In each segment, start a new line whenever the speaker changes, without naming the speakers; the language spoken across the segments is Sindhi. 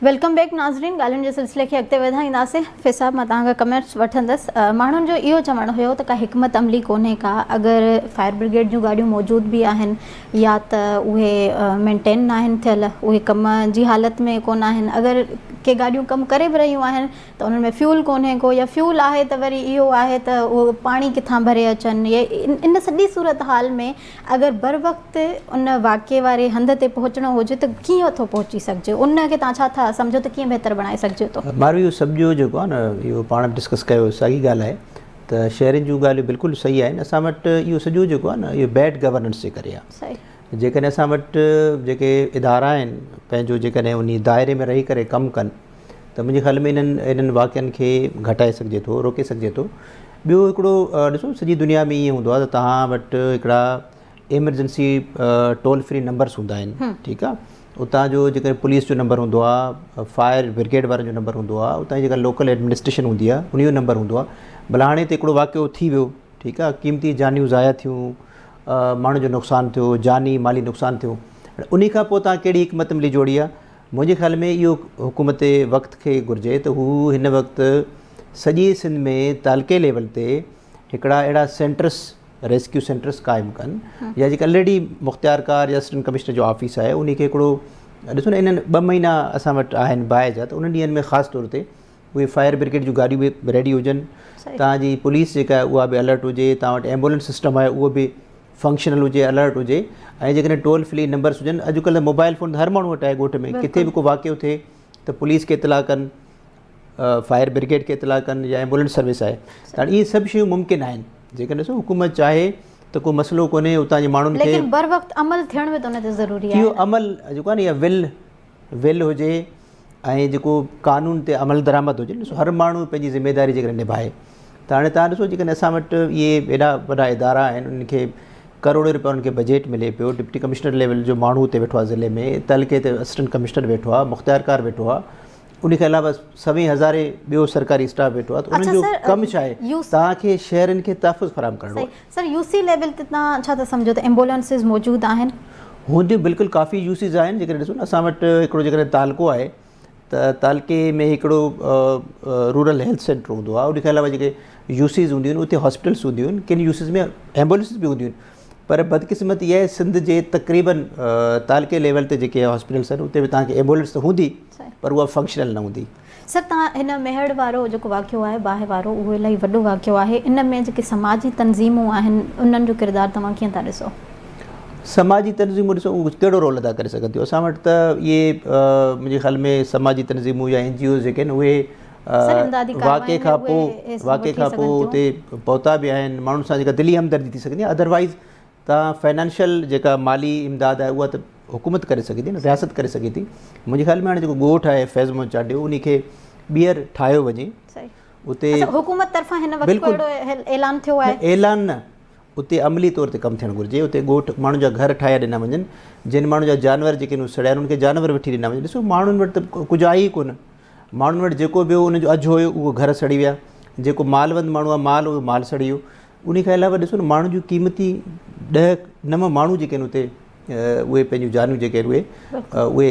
Welcome back ناظرين ڳالهين جي سلسلي کي اڳتي وڌائينداسين فيض صاحب مان توهان کان ڪمينٽس وٺندس ماڻهن جو اهو چوڻ هيو ته ڪا حڪمت عملي ڪونهي ڪا اگر فائر برگيڊ جون گاڏيون موجود به آهن يا ته اهي مينٽين ناهن ٿيل اهي ڪم جي حالت ۾ ڪونه آهن اگر ڪي گاڏيون ڪم ڪري به رهيون آهن ته انهن ۾ فيول ڪونهي ڪو يا فيول آهي ته وري اهو آهي ته اهو پاڻي ڪٿان ڀري اچن يا ان سڄي صورتحال ۾ اگر بروقت ان واقعي واري هنڌ تي پهچڻو هجي ته ڪيئن ٿو پهچي سگهجي ان کي توهان ڇا ٿا سمجهو ته ڪيئن بهتر بڻائي سگهجي ٿو؟
ماروي اهو سمجهو جيڪو آهي نه اهو پاڻ به ڊسڪس ڪيو ساڳي ڳالهه آهي ته شهرين جون ڳالهيون بلڪل صحيح آهن اسان وٽ اهو سڄو جيڪو آهي نه اهو بيڊ گورننس جي ڪري آهي جيڪڏهن اسان وٽ جيڪي ادارا آهن پنهنجو جيڪڏهن انهي دائري ۾ رهي ڪري ڪم ڪن ته منهنجي خيال ۾ انهن انهن واقعن کي گهٽائي سگهجي ٿو روڪي سگهجي ٿو ٻيو هڪڙو ڏسو سڄي دنيا ۾ ائين هوندو آهي ته توهان وٽ هڪڙا ايمرجنسي ٽول فري نمبرس هوندا آهن ٺيڪ آهي اتان جو جيڪڏهن پوليس جو نمبر هوندو آهي فائر برگيڊ وارن جو نمبر هوندو آهي اتان جي جيڪا لوڪل ايڊمنسٽريشن هوندي آهي ان جو نمبر هوندو آهي ڀلا هاڻي ته هڪڙو واقعو ٿي ويو ٺيڪ آهي قيمتي جانيون ضايع ٿيون ماڻهن جو نقصان ٿيو جاني مالي نقصان ٿيو ان کان پوء توهان ڪهڙي حڪمت عملي جوڙي آهي منهنجي خيال ۾ اهو حڪومت وقت کي گهرجي ته هو هن وقت سڄي سنڌ ۾ تعلقي ليول تي هڪڙا اهڙا سينٽرس ريسڪيو سينٽرس قائم ڪن يا جيڪا الريڊي مختيارڪار يا اسسٽنٽ ڪمشنر جو آفيس آهي انهي کي هڪڙو ڏسو نه انهن ٻه مهينا اسان وٽ آهن باهه جا ته انهن ڏينهن ۾ خاص طور تي اهي فائر برگيڊ جون گاڏيون به ريڊي هجن توهان جي پوليس جيڪا آهي اها به الرٽ هجي توهان وٽ ايمبولينس سسٽم آهي اهو به فنڪشنل هجي الرٽ هجي ۽ جيڪڏهن ٽول فري نمبرس هجن اڄڪلهه موبائل فون هر ماڻهو وٽ آهي ڳوٺ ۾ ڪٿي به ڪو واقعو ٿئي ته پوليس کي اطلاع ڪن فائر برگيڊ کي اطلاع ڪن يا ايمبولينس سروس آهي ته هاڻي اهي سڀ شيون ممڪن آهن جيڪڏهن ڏسو حڪومت چاهي ته ڪو مسئلو ڪونهي اتان جي ماڻهن کي
ليڪن بر وقت عمل ٿيڻ به ته ان تي ضروري آهي
اهو عمل جيڪو آهي نه اها ول ول هجي ۽ جيڪو قانون تي عمل درآمد هجي ڏسو هر ماڻهو پنهنجي ذميواري جيڪڏهن نڀائي ته هاڻي تهان ڏسو جيڪڏهن اسان وٽ اهي ايڏا وڏا ادارا آهن انهن کي ڪروڙين روپيا انهن کي بجيٽ ملي پيو ڊپٽي ڪمشنر ليول جو ماڻهو اتي ويٺو آهي ضلعي ۾ تعلقي تي اسسٽنٽ ڪمشنر ويٺو آهي مختيارڪار ويٺو آهي ان کان علاوه سوين هزارين ٻيو سرڪاري اسٽاف ويٺو آهي ته انهن جو ڪم ڇا آهي توهان کي شهرين کي تحفظ فراهم ڪرڻو آهي.
سر يو سي ليول تي توهان ڇا ٿا سمجهو ته ايمبولينسز موجود آهن؟
هونديون بلڪل ڪافي يو سيز آهن جيڪڏهن ڏسو نه اسان وٽ هڪڙو جيڪڏهن تعلقو آهي ته تعلقي ۾ هڪڙو رورل هيلٿ سينٽر هوندو آهي ان کان علاوه جيڪي يو سيز هونديون آهن اتي هاسپيٽلس هونديون آهن ڪن يو سيز ۾ ايمبولينسز به هونديون آهن پر بدقسمتي اها آهي سنڌ جي تقريبن تعلقي ليول تي جيڪي هاسپيٽلس آهن اتي به توهان کي ايمبولينس ته هوندي پر اها فنڪشنل نه هوندي.
سر توهان هن ميهڙ وارو جيڪو واقعو آهي باهه وارو اهو الاهي وڏو واقعو آهي ان ۾ جيڪي سماجي تنظيمون آهن انهن جو ڪردار توهان ڪيئن ٿا ڏسو؟
سماجي تنظيمون ڏسو اهو ڪهڙو رول ادا ڪري سگهن ٿيون اسان وٽ ته اهي منهنجي خيال ۾ سماجي تنظيمون يا اين جي اوز جيڪي آهن اهي واقعي کان پوء واقعي کان پوء اتي پهتا به آهن ماڻهن سان جيڪا دلي همدردي ٿي سگهندي آهي ادروائز توهان فنانشل جيڪا مالي امداد آهي اها ته حڪومت ڪري سگهي ٿي نه رياست ڪري سگهي ٿي منهنجي خيال ۾ هاڻي جيڪو ڳوٺ آهي فيض محمد چانڊيو انهي کي ٻيهر ٺاهيو وڃي
اتي حڪومت طرفان هن وقت ڪو اهڙو اعلان ٿيو آهي
اعلان نه اتي عملي طور تي ڪم ٿيڻ گهرجي اتي ڳوٺ ماڻهن جا گهر ٺاهيا ڏنا وڃن جن ماڻهن جا جانور جيڪي سڙيا آهن انهن کي جانور وٺي ڏنا وڃن ڏسو ماڻهن وٽ ته ڪجهه آهي ئي ڪونه ماڻهن وٽ جيڪو به هو ان جو اجهو هيو اهو گهر سڙي ويا جيڪو مالوند ماڻهو آهي مال اهو مال سڙي ويو انهي کان علاوه ڏسو نه ماڻهن جون قيمتي ڏهه نو ماڻهو جيڪي آهن اتي اهي پنهنجون جانيون جيڪي آهن اهي اهي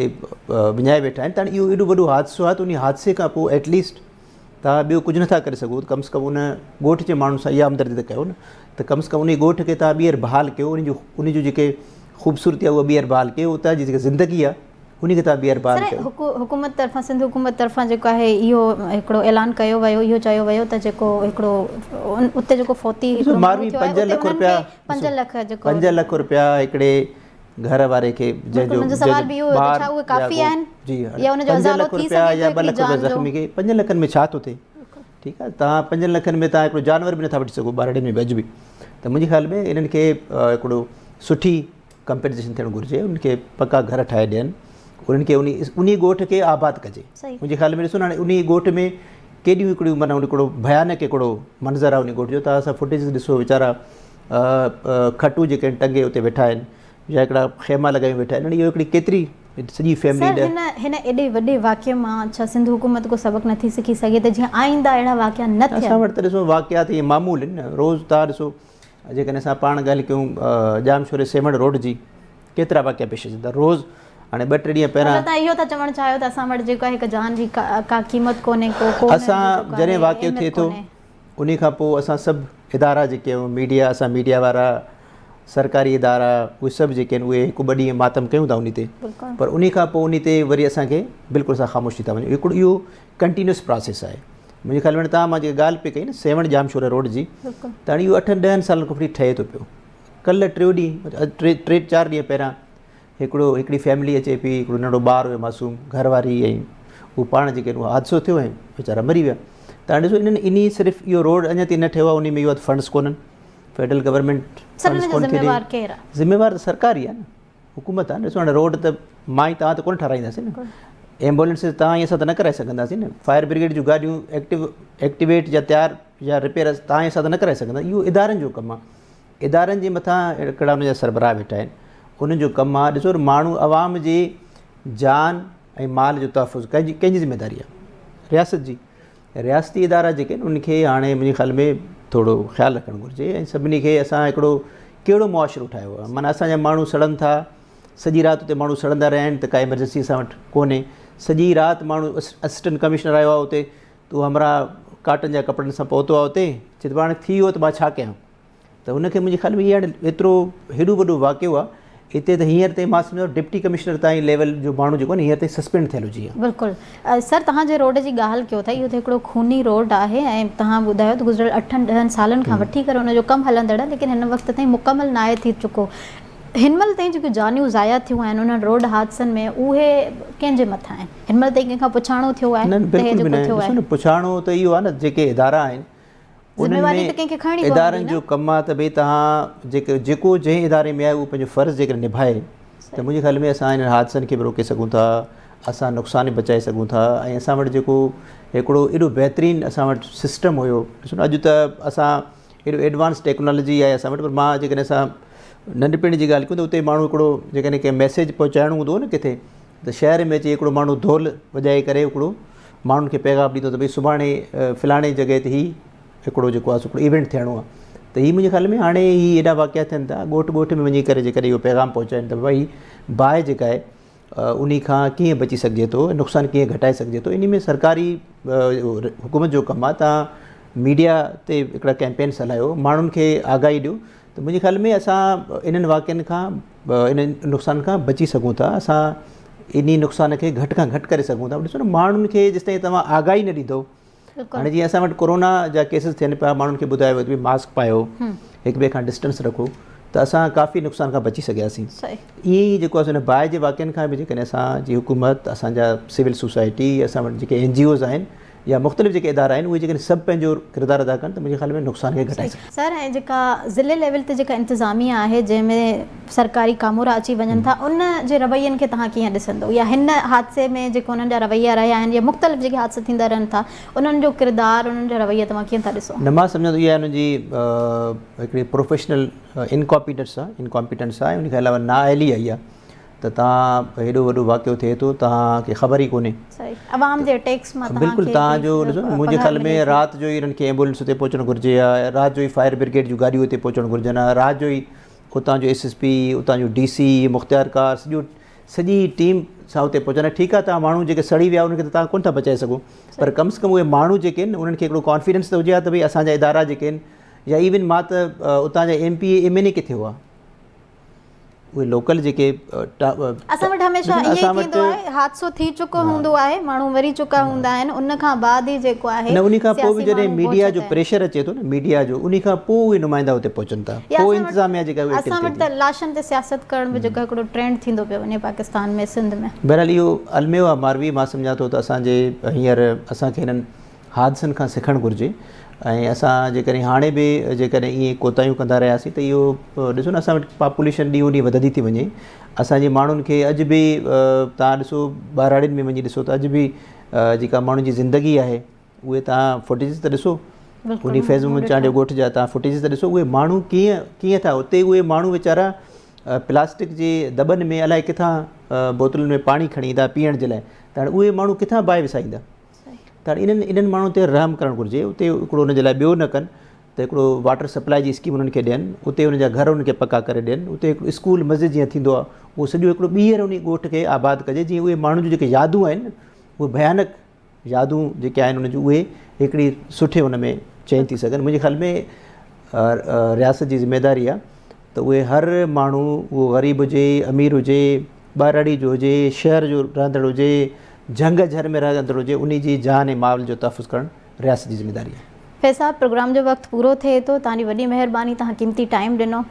وڃائي ويٺا آهن ته هاڻي اهو ايڏو وڏو حادثو آهي ته انهي حادثي کان پوء ايٽ ليسٽ توهان ٻيو ڪجهه نٿا ڪري سگهو ته ڪم از ڪم ان ڳوٺ جي ماڻهن سان اها همدردي ته ڪيو نه ته ڪم از ڪم انهي ڳوٺ کي توهان ٻيهر بحال ڪيو ان جو ان جو جيڪي خوبصورتي آهي اها ٻيهر بحال ڪيو اتان جي جيڪا زندگي آهي انهي کي توهان ٻيهر بحال ڪيو.
سر حڪومت طرفان سنڌ حڪومت طرفان جيڪو آهي اهو هڪڙو اعلان ڪيو ويو اهو چيو ويو ته جيڪو هڪڙو اتي جيڪو فوتي هڪڙو ماڻهو ٿيو آهي اتي انهن کي 5 لک جيڪو
5 لک رپيا هڪڙي گهر واري کي جنهن جو
منهنجو سوال به اهو هو ته ڇا اهي ڪافي آهن
جي يا ان جو ازالو ٿي سگهي ٿو هڪڙي جان جو زخمي کي 5 لکن ۾ ڇا ٿو ٿئي ٺيڪ آهي توهان 5 لکن ۾ توهان هڪڙو جانور به نٿا وٺي سگهو ٻهراڙين ۾ به اڄ به ته منهنجي خيال ۾ انهن کي هڪڙو سٺي ڪمپنسيشن ٿيڻ گهرجي انهن کي پڪا گهر ٺاهي ڏين انهن کي انهي انهي ڳوٺ کي آباد ڪجي منهنجي خيال ۾ ڏسو نه هاڻي انهي ڳوٺ ۾ ڪيڏيون هڪڙيون معنيٰ هڪڙو ڀيانڪ هڪڙو منظر آهي انهي ڳوٺ جو توهان سڀ فوٽيجز ڏسو ويچارا کٽون جيڪي آهن ٽنگي اتي ويٺا آهن يا هڪڙا خيما لڳايون ويٺا آهن اهو هڪڙي ڪيتري سڄي فيملي
سر هن هن ايڏي وڏي واقعي مان ڇا سنڌ حڪومت ڪو سبق نٿي سکي سگهي ته جيئن آئنده اهڙا واقعا نه ٿين
اسان وٽ ته ڏسو واقعا ته اهي معمول آهن نه روز توهان ڏسو جيڪڏهن اسان پاڻ ڳالهه ڪيون ڄامشوري سيوهڻ روڊ جي ڪيترا واقعا پيش اچن ٿا روز هاڻي ٻه ٽي ڏينهن پهريان.
مطلب توهان اهو ٿا چوڻ چاهيو ته اسان وٽ جيڪو آهي هڪ جان جي ڪا قيمت ڪونهي ڪو ڪو
اسان جڏهن واقعو ٿئي ٿو انهي کان پوء اسان سڀ ادارا جيڪي آهيون ميڊيا اسان ميڊيا وارا سرڪاري ادارا اهي سڀ جيڪي آهن اهي هڪ ٻه ڏينهن ماتم ڪيون ٿا انهي تي پر انهي کان پوء انهي تي وري اسان کي بلڪل اسان خاموش ٿي ٿا وڃون هڪڙو اهو ڪنٽينيوس پراسيس آهي منهنجي خيال ۾ تان مان جيڪا ڳالهه پئي ڪئي نه سيوهڻ ڄامشوري روڊ جي ته هاڻي اهو اٺن ڏهن سالن کان وٺي ٺهي ٿو پيو ڪلهه ٽيون ڏينهن ٽي ٽي چار ڏينهن پهريان هڪڙو هڪڙي فيملي اچي پئي هڪڙو ننڍو ٻار هيو معصوم گهر واري ۽ هو پاڻ جيڪي حادثو ٿيو ۽ ويچارا مري ويا ته هاڻي ڏسو انهن انهي صرف اهو روڊ اڃا تائين نه ٺهيو آهي انهي ۾ اهو فنڊس ڪونهن فيڊرل گورنمينٽ
فنڊس ڪونه ٿي ڏي.
ذميوار ته سرڪار ئي آهي نه حڪومت آهي نه. ڏسو هاڻي روڊ ته مان ۽ توهان ته ڪونه ٺهرائينداسين نه، ايمبولينسز توهان ۽ اسان ته نه ڪرائي سگهنداسين نه، فائر برگيڊ جون گاڏيون ايڪٽو ايڪٽيويٽ يا تيار يا رپيئر توهان ۽ اسان ته نه ڪرائي سگهندا. اهو ادارن جو ڪم آهي، ادارن جي مٿان هڪڙا ان جا سربراهه ويٺا آهن، انهن جو ڪم آهي. ڏسو ماڻهو عوام جي جان ۽ مال جو تحفظ ڪنهن جي ذميواري آهي؟ رياست جي. رياستي ادارا جيڪي آهن انهن کي هاڻي منهنجي خيال ۾ ٿورو خيال رکڻ گهرجي ۽ سڀني کي اسان هڪڙو ڪهڙو معاشرو ٺاهيو آهي معنيٰ اسان جا ماڻهو سڙن ٿا سڄي رات اتي ماڻهو سڙندا رهيا آهن ته ڪا ايمرجنسي اسان وٽ ڪونهي سڄي رات ماڻهو اسسٽنٽ ڪمشنر آيو آهي اتي تو همراهه ڪاٽن جا ڪپڙن سان پهتو آهي اتي چي ته هاڻي ٿي ويو ته مان ڇا ڪيان ته هن کي منهنجي خيال ۾ هي هاڻي ايترو هيڏو وڏو واقعو آهي اتي ته هينئر تائين مان سمجهان ٿو ڊپٽي ڪمشنر تائين ليول جو ماڻهو جيڪو آهي نه هينئر تائين سسپينڊ ٿيل هجي ها.
بلڪل سر توهان جي روڊ جي ڳالهه ڪيو ٿا اهو ته هڪڙو خوني روڊ آهي ۽ توهان ٻڌايو ته گذريل اٺن ڏهن سالن کان وٺي ڪري ان جو ڪم هلندڙ آهي ليڪن هن وقت تائين مڪمل ناهي ٿي چڪو هن مهل تائين جيڪيون جانيون ضايع ٿيون آهن انهن روڊ حادثن ۾ اهي ڪنهن جي مٿان آهن هن مهل تائين ڪنهن کان پڇاڻو ٿيو آهي
نه
ته هي
بلڪل به
جيڪو
نه
ٿيو
ڏسو
آهي
نه پڇاڻو ته اهو آهي نه جيڪي ادارا آهن انهن
ذميواري
۾
ته ڪنهن کي کڻڻي پوندي
ادارن
نه.
جو ڪم آهي ته ڀئي توهان جيڪي جيڪو جنهن اداري ۾ آهي اهو پنهنجو فرض جيڪڏهن نڀائي ته منهنجي خيال ۾ اسان انهن حادثن کي به روڪي سگهون ٿا اسان نقصان به بچائي سگهون ٿا ۽ اسان وٽ جيڪو هڪڙو ايڏو بهترين اسان وٽ سسٽم هيو ڏسو نه اڄ ته اسان ايڏو ايڊوانس ٽيڪنالاجي آهي اسان وٽ پر مان جيڪڏهن اسان ننڍپڻ جي ڳالهه ڪيون ته اتي ماڻهو هڪڙو جيڪڏهن ڪنهن ميسيج پهچائڻو هوندو هو نه ڪٿي ته شهر ۾ اچي هڪڙو ماڻهو ڍول وڄائي ڪري هڪڙو ماڻهن کي پيغام ڏيندو ته ڀئي سڀاڻي فلاڻي جڳهه تي هي هڪڙو جيڪو آهي سو هڪڙو ايونٽ ٿيڻو آهي ته هي منهنجي خيال ۾ هاڻي هي ايڏا واقعا ٿين ٿا ڳوٺ ڳوٺ ۾ وڃي ڪري جيڪڏهن اهو پيغام پهچائين ته ڀئي باهه جيڪا آهي انهي کان ڪيئن بچي سگهجي ٿو نقصان ڪيئن گهٽائي سگهجي ٿو انهي ۾ سرڪاري حڪومت جو ڪم آهي تان ميڊيا تي هڪڙا ڪيمپينس هلايو ماڻهن کي آگاهي ڏيو ته منهنجي خيال ۾ اسان انهن واقعن کان انهن نقصان کان بچي سگهون ٿا اسان انهي نقصان کي گهٽ کان گهٽ ڪري سگهون ٿا ڏسو نه ماڻهن کي جيستائين توهان آگاهي نه ڏيندو هاڻي جيئن اسان وٽ ڪورونا جا ڪيسز ٿين پيا ماڻهن کي ٻڌايو ويو ته ماسڪ پايو هڪ ٻئي کان ڊسٽنس رکو ته اسان ڪافي نقصان کان بچي سگهياسين ائين ئي جيڪو آهي باهه جي واقعن کان به جيڪڏهن اسان جي حڪومت اسان جا سول سوسائٽي اسان وٽ جيڪي اين جي اوز آهن يا مختلف جيڪي ادارا آهن اهي جيڪڏهن سڀ پنهنجو ڪردار ادا ڪن ته منهنجي خيال ۾ نقصان کي گهٽائي سگهن.
سر ۽ جيڪا ضلعي ليول تي جيڪا انتظاميا آهي جنهن ۾ سرڪاري ڪامورا اچي وڃن ٿا ان جي روين کي توهان ڪيئن ڏسندو يا هن حادثي ۾ جيڪو انهن جا رويا رهيا آهن يا مختلف جيڪي حادثا ٿيندا رهن ٿا انهن جو ڪردار انهن جا رويا توهان ڪيئن ٿا ڏسو؟
نه مان سمجهان ٿو اها انهن جي هڪڙي پروفيشنل انڪامپيٽنس آهي انڪامپيٽنس آهي ان کان علاوه نااهلي آئي آهي ته توهان هيڏو وڏو واقعو ٿئي ٿو توهان کي خبر ئي ڪونهي.
صحيح عوام جي ٽيڪس مان توهان
بلڪل
کي
توهان جو ڏسو نه منهنجي
پگهار
خيال ۾
ملي ٿي.
رات جو ئي انهن کي ايمبولينس اتي پهچڻ گهرجي ها رات جو ئي فائر برگيڊ جون گاڏيون اتي پهچڻ گهرجن ها رات جو ئي اتان جو ايس ايس پي اتان جو ڊي سي مختيارڪار سڄو سڄي ٽيم سان اتي پهچن ها ٺيڪ آهي توهان ماڻهو جيڪي سڙي ويا انهن کي ته توهان ڪونه ٿا بچائي سگهو پر ڪم از ڪم اهي ماڻهو جيڪي آهن انهن کي هڪڙو ڪانفيڊنس ته هجي ها ته ڀئي اسان جا ادارا جيڪي آهن يا ايون مان ته اتان جا M P A M N A ڪٿي هئا اهي لوڪل جيڪي
اسان وٽ هميشه ائين ئي ٿيندو آهي حادثو ٿي چڪو هوندو آهي ماڻهو مري چڪا هوندا آهن ان کان بعد ئي جيڪو آهي
نه ان کان پوء به جڏهن ميڊيا جو پريشر اچي ٿو نه ميڊيا جو ان کان پوء اهي نمائندا اتي پهچن ٿا پوء انتظاميا جيڪا
اهي اسان وٽ ته لاشن تي سياست ڪرڻ به جيڪو هڪڙو ٽرينڊ ٿيندو پيو وڃي پاڪستان ۾ سنڌ ۾
بهرحال اهو الميو آهي ماروي مان سمجهان ٿو ته اسان جي هينئر اسان کي هنن حادثن کان سکڻ گهرجي ۽ اسان جيڪڏهن هاڻي به جيڪڏهن ائين ڪوتاهيون ڪندا رهياسين ته اهو ڏسو نه اسان وٽ پاپوليشن ڏينهون ڏينهن وڌندي ٿي وڃي اسان جي ماڻهن کي اڄ به توهان ڏسو ٻهراڙين ۾ وڃي ڏسو ته اڄ به جيڪا ماڻهن جي زندگي آهي اهي توهان فوٽيجز ته ڏسو انهي فيض محمد چانڊيو ڳوٺ جا توهان فوٽيجز ته ڏسو اهي ماڻهو ڪيئن ڪيئن ٿا اتي اهي ماڻهو ويچارا پلاسٽڪ جي دٻن ۾ الائي ڪٿان بوتلن ۾ پاڻي کڻي ايندا پيئڻ جي لاء ته هاڻي اهي ماڻهو ڪٿان باهه وسائيندا ته هاڻي انهن انهن ماڻهن تي رحم ڪرڻ گهرجي اتي هڪڙو ان جي لاء ٻيو نه ڪن ته ته هڪڙو واٽر سپلاء جي اسڪيم انهن کي ڏين، اتي انهن جا گهر انهن کي پڪا ڪري ڏين، اتي هڪڙو اسڪول مسجد جيئن ٿيندو آهي اهو سڄو هڪڙو ٻيهر انهي ڳوٺ کي آباد ڪجي جيئن اهي ماڻهن جون جيڪي يادون آهن اهي ڀيانڪ يادون جيڪي آهن انهن جون اهي هڪڙي سٺي ان ۾ چينج ٿي سگهن. منهنجي خيال ۾ رياست جي ذميواري آهي ته اهي هر ماڻهو اهو غريب هجي امير هجي ٻهراڙي جو هجي شهر جو رهندڙ هجي جهنگ جهر ۾ رهندڙ هجي انهي جي جان ۽ مال جو تحفظ ڪرڻ رياست جي ذميواري آهي.
فيض صاحب پروگرام جو وقت پورو ٿئي ٿو توهان جي وڏي مهرباني توهان قيمتي ٽائيم ڏنو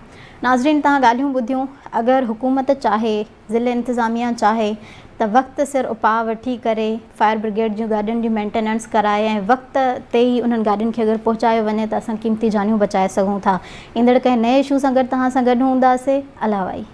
ناظرين توهان ڳالهيون ٻڌيون اگر حڪومت چاهي ضلعي انتظاميا چاهي ته وقت سر اپاء وٺي ڪري فائر برگيڊ جون گاڏين جي مينٽيننس ڪرائي ۽ وقت تي ئي انهن گاڏين کي اگر پهچايو وڃي ته اسان قيمتي جانيون بچائي سگهون ٿا ايندڙ ڪنهن نئين اشو سان گڏ توهان سان گڏ هونداسي الله وائي.